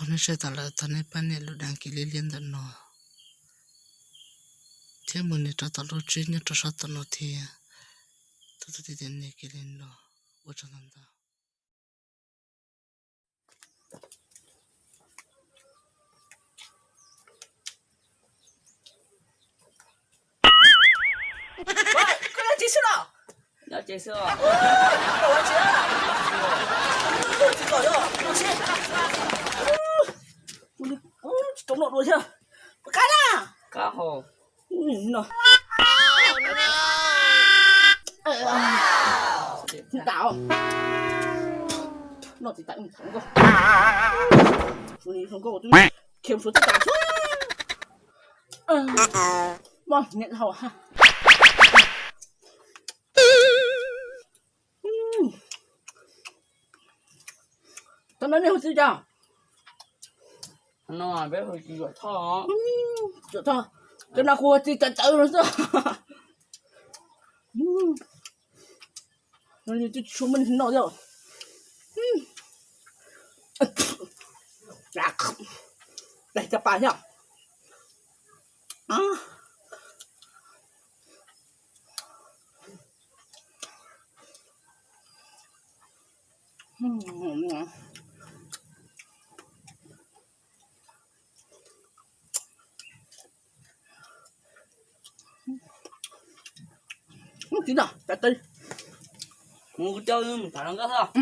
Nej saib tas lawm thov nej pab nias lub đăng ký liab liab ntawm no thiab mus nias rau tom lub tswb nyob rau sab tom no thiab. Thov txog tias nias kiag li no. Ua tsaug ntau ntau. Tsis tau noj dua thiab. Kab na. Kab hau. No. Noj tsis tas nkauj. Nkauj khiav suav tsis tas. Moj niam hau ha. Tau no nej hu txij cas? No peb hu tsis Yuam Thoj. Yuam Thoj. Cov no kuv hu txij cov cawv no xwb. No twb tsis tshua muaj neeg noj thiab. Daig caj pas thiab. Ub, tib no, cov tw. Mus coj mus tham hluas nkauj xwb.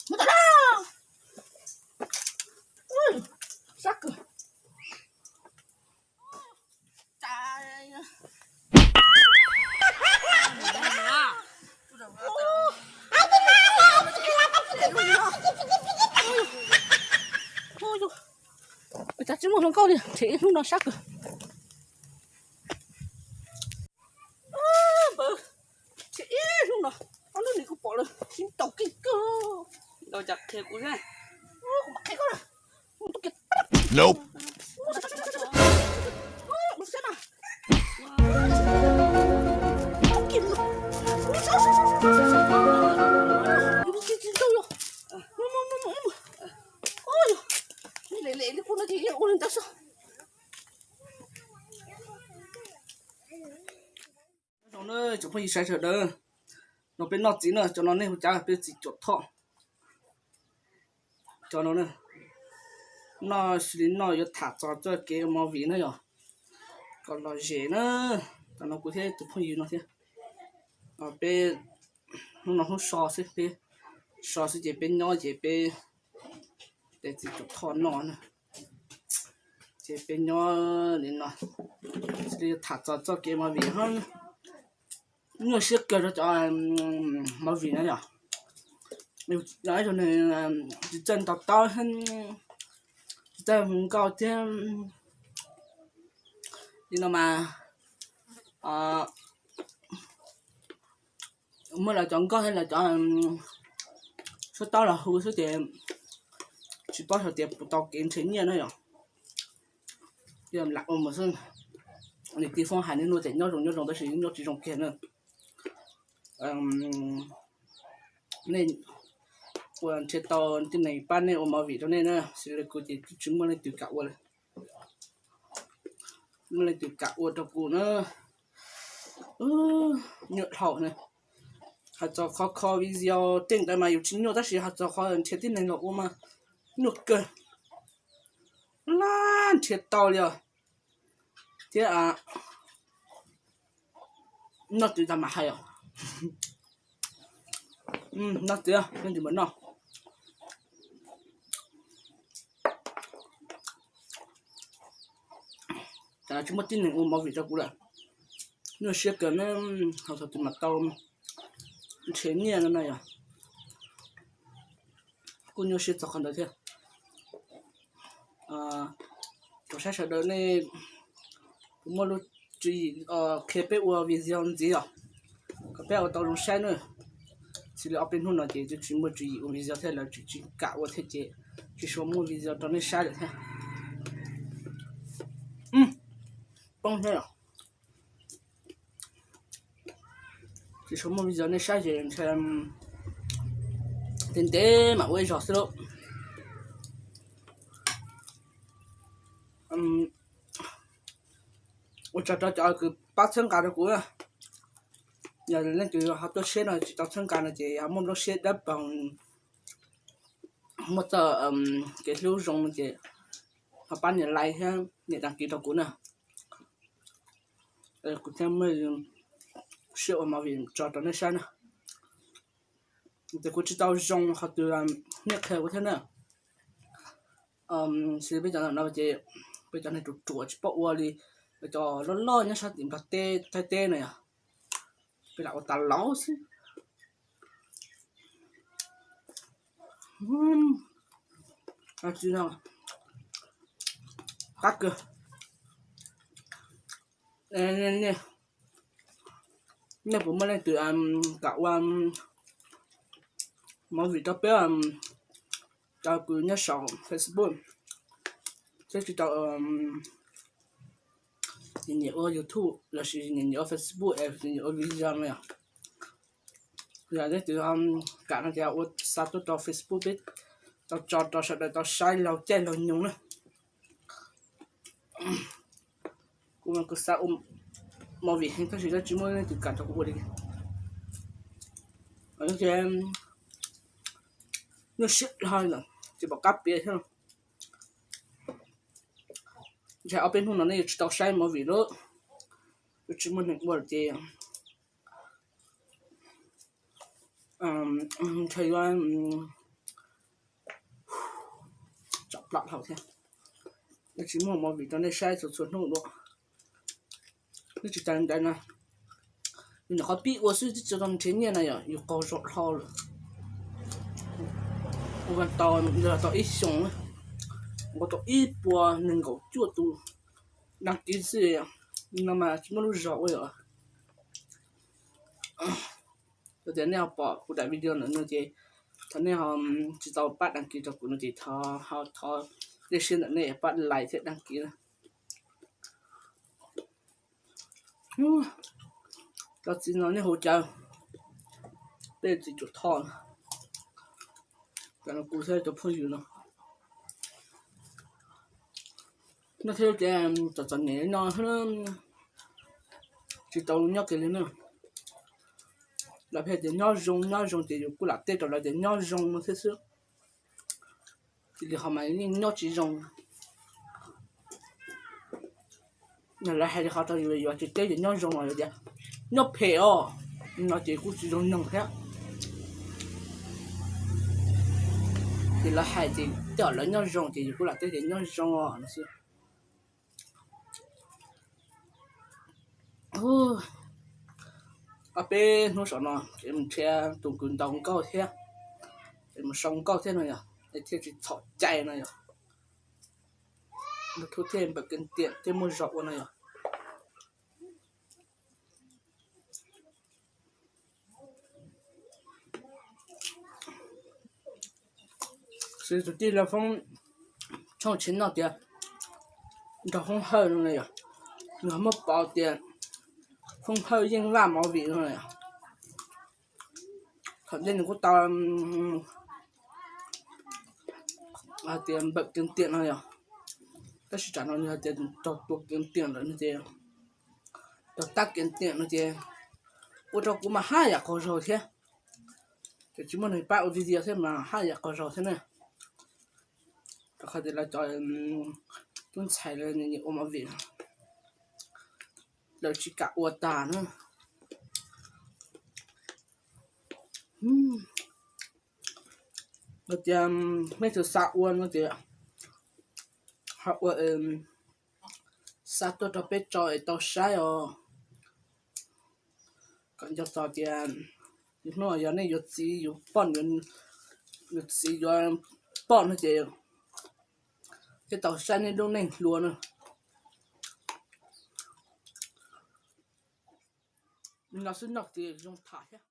Mus tham na. Ub, sab kawg. Cas tsis muaj hluas nkauj li, nrhiav ib hnub no sab kawg. Nrhiav ib hnub no, ob hnub no kuv pom lawm, sib ntaus keej kawg. Ntaus cas qhia kuv thiab. Kuv mam qhia koj na. Nyob zoo na tsoom phooj ywg sawv daws, no peb noj txiv na, cov no nej hu cas peb txiv cuam thoj. Cov no na, noj xws li noj yuav tham txog txoj kev ua movie na yom, kom lom zem na. Tam no kuv thiab tus phooj ywg no thiab, peb hnub no hnub so xwb, peb so xwb ces peb nyob ces peb tes txiv cuam thoj noj na. Ces peb nyob li no, xws li tham txog txoj kev movie ho nyuaj siab kawg rau cov movie na yom. Yog ib tug neeg tsis txawj ntaus taub, tsis txawj mus nkauj thiab li no mas muab lawv cov nkauj thiab lawv cov suab taub los hu xwb ces tsis paub hais tias puas tau kev nrhiav nyiaj na yom. Lam ua mus xwb, niam tij Foob hais niaj hnub tias nyob zoo nyob zoo tab sis nyob tsis zoo kiag na. Nej ua nrhiav tau tib neeg pab nej ua movie rau nej na, xws li kuv ces twb tsis muaj leej twg kam ua li. Muaj leej twg kam ua rau kuv na. Nyuaj dhau na. Hais txog qhov kho video tej ntawd mas yus tsis nyuaj tab sis hais txog qhov nrhiav tib neeg los ua mas nyuaj kawg. Laj nrhiav tau li os. Thiab noj txiv tas mam hais os. Noj txiv, noj txiv mam noj. Tam no tsis muaj tib neeg ua movie rau kuv lawm. Nyuaj siab kawg ne, hais txog tus mam tau nrhiav nyiaj no na yog. Kuj nyuaj siab txog qhov ntawd thiab. Tsoom saib sawv daws nej puas muaj lub tswv yim qhia peb ua video ntxiv os, kom peb ua tau zoo saib na. Xws li ob peb hnub no ces twb tsis muaj tswv yim ua video thiab, lawv tsis kam ua thiab ces tsis suav muaj video rau nej saib lawm thiab. Poob thiab os. Tsis suav muaj video nej saib ces ntshe ntev ntev mam ua ib zaug xwb lauj. Tso rau cov kws pab txhawb nqa rau kuv na. Yog leej twg ho tuaj saib no tsis tau txhawb nqa no ces ho muaj nplooj siab dawb paug, muaj txoj kev hlub zoo no ces ho pab nias like thiab nias đăng ký rau kuv na. Kuv thiaj muaj siab ua movie tso rau nej saib na. Ces kuv tsis tau zoo qhov twg, nej qhia kuv thiab na. Xws li peb cov no ces peb cov neeg ruam ruam tsis paub ua li cov loj loj nyob sab tim Nplog teb Thaib teb na yog, peb lam ua tas laus xwb. Qab kawg. Nej puas muaj leej twg kam ua movie rau peb, rau kuv nyob saum Facebook, thiab tsis tau nyiam ua YouTube lossis nyiam ua Facebook es nyiam ua video no yog, yog leej twg kam no ces ua xa tuaj rau Facebook peb tau tso rau sawv daws tau saib laug caij laug nyoog na. Kuv mas kuv xav ua movie heev tab sis tsis muaj leej twg kam rau kuv ua li. Ces nyuaj siab dhau lawm, tsis pom qab piav thiab. Ntshai ob peb hnub no nej yuav tsis tau saib movie lawm, yuav tsis muaj neeg ua lawm ces ntshai yuav tsam plom dhau thiab. Tsis muaj movie rau nej saib txhua txhua hnub dua. Twb tsis tas ntawd no, yus nyuam qhuav pib ua xwb twb tsis tau nrhiav nyiaj no yog yus qaug zog dhau lawm. Ua tau, tau ib xyoos, ua tau ib puas nees nkaum cuaj tus đăng ký xwb no mas tsis muaj lub zog ua yom. Yog tias nej ho pom kuv daim video ntawm no ces thov nej ho tsis tau pab đăng ký rau kuv no ces thov ho thov dej siab ntawm nej pab like thiab đăng ký. Cov txiv no nej hu caw, tej txiv cuam thoj, cov no kuv thiab cov phooj ywg no. No thiab ces txom txom nyem no tsis tau nyob kiag li na. Lawv pheej tias nyob zoo nyob zoo ces yus kuj lam teb rau lawv tias nyob zoo no thiab xwb. Cia li ho mas yeej nyob tsis zoo. Lawv hais li qhov rau yus, yus tsis teb ces nyob zoo los yus tias nyob phem os no ces kuj tsis zoo nyoog thiab. Ces lawv hais ces tej zaum lawv nyob zoo ces yus kuj lam teb tias nyob zoo os no xwb. Ob peb hnub saum no ces mus nrhiav tus kws ntaus nkauj thiab, es mus sau nkauj thiab no yog, es thiaj tsis txhaum cai no yog. Tus thiaj npawm kev tiam thiaj muaj zog ua no yog. Xws tus tij laug Foob Tshooj Tshia Noj tias nrog Foob Hawj no na yog, nws muab pauv tias Foob Hawj yeej laj movie no na yog. Thaum ntej nws kuj tau hais tias npawm kev tiam no yog, tab sis tsam no nws hais tias raug tua kev tiam lawm no ces, raug tab kev tiam no ces ua rau kuv mas haj yam qaug zog thiab. Ces tsis muaj neeg pab ua video thiab mas haj yam qaug zog thiab na. Rau qhov tias lawv cov tub ntxhais lawv nyiam ua movie, lawv tsis kam ua tas na. Hos tias nej tus xav ua no ces ho ua xa tuaj rau peb tso es tau saib os. Kom nco txog tias hnub yog nej yuav txiv yuav poj, yuav txiv yuav poj no ces thiaj tau saib nej lub neej hluas na. No xwb noj tias zoo tham thiab.